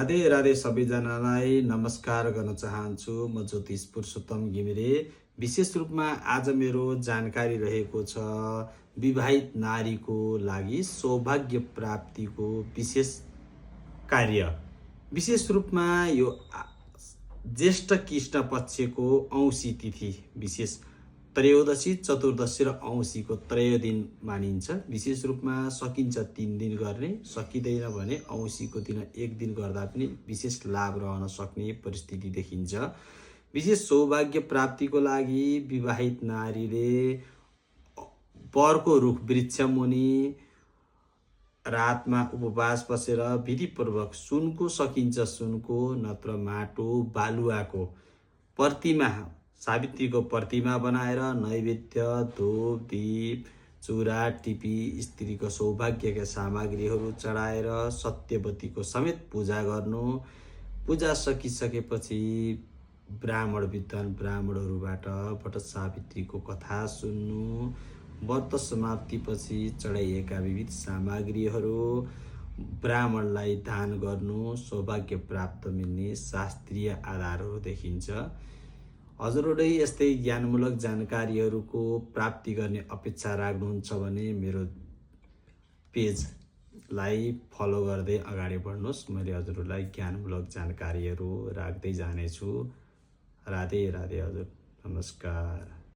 राधे राधे सबैजनालाई नमस्कार गर्न चाहन्छु। म ज्योतिष पुरुषोत्तम घिमिरे। विशेष रूपमा आज मेरो जानकारी रहेको छ विवाहित नारीको लागि सौभाग्य प्राप्तिको विशेष कार्य। विशेष रूपमा यो ज्येष्ठ कृष्ण पक्षको औँसी तिथि विशेष त्रयोदशी, चतुर्दशी र औँसीको त्रय दिन मानिन्छ। विशेष रूपमा सकिन्छ 3 दिन गर्ने, सकिँदैन भने औँसीको दिन 1 दिन गर्दा पनि विशेष लाभ रहन सक्ने परिस्थिति देखिन्छ। विशेष सौभाग्य प्राप्तिको लागि विवाहित नारीले बरको रुख वृक्ष मुनि रातमा उपवास बसेर विधिपूर्वक सुनको, सकिन्छ सुनको नत्र माटो बालुवाको प्रतिमा, सावित्रीको प्रतिमा बनाएर नैवेद्य, धूप, दीप, चुरा, टिपी, स्त्रीको सौभाग्यका सामग्रीहरू चढाएर सत्यवतीको समेत पूजा गर्नु। पूजा सकिसकेपछि ब्राह्मण विद्वान ब्राह्मणहरूबाट वट सावित्रीको कथा सुन्नु। व्रत समाप्तिपछि चढाइएका विविध सामग्रीहरू ब्राह्मणलाई दान गर्नु। सौभाग्य प्राप्त मिल्ने शास्त्रीय आधारहरू देखिन्छ। हजुरहरूले यस्तै ज्ञानमूलक जानकारीहरूको प्राप्ति गर्ने अपेक्षा राख्नुहुन्छ भने मेरो पेजलाई फलो गर्दै अगाडि बढ्नुहोस्। मैले हजुरहरूलाई ज्ञानमूलक जानकारीहरू राख्दै जानेछु। राधे राधे हजुर, नमस्कार।